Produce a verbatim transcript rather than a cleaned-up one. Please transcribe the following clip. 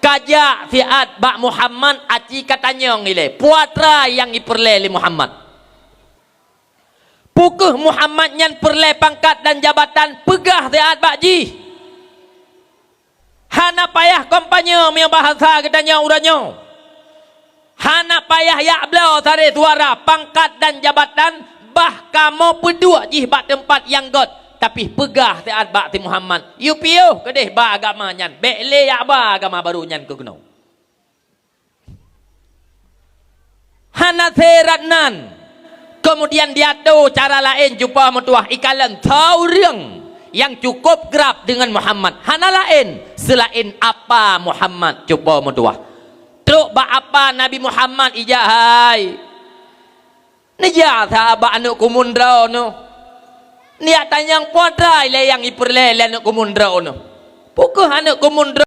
Tajak siat bak Muhammad aci ka tanyong ilée, peue atra nyang ipeureulée lé Muhammad. Peu kheueh Muhammad nyan peureulée pangkat dan jabatan, peugah siat bak jih. Hana payah kampanye meunyoe bahasa geutanyoe uroe nyoe. Hana payah jak bloe sabe suara, pangkat dan jabatan, bah kamoe peuduek jih bak teumpat nyang gét, tapi peugah siat bak si Muhammad, "Yue piôh keudeh ba agama nyan, bék lé jak ba agama barô nyan keu keunoe." Hana seurat nan. Keumudian diato cara laén cupa meutuwah ikalon saureueng nyang cukôp grab deungon Muhammad. Hana laén seulaén apa Muhammad cupa meutuwah. Trok bak apa Nabi Muhammad ijak, "Hai, neujak sa bak aneuëk kumun droeneuh. Neujak tanyong peue atra ilée nyang ipeureulée lé aneuëk kumun droeneuh. Peu kheueh aneuëk kumun droe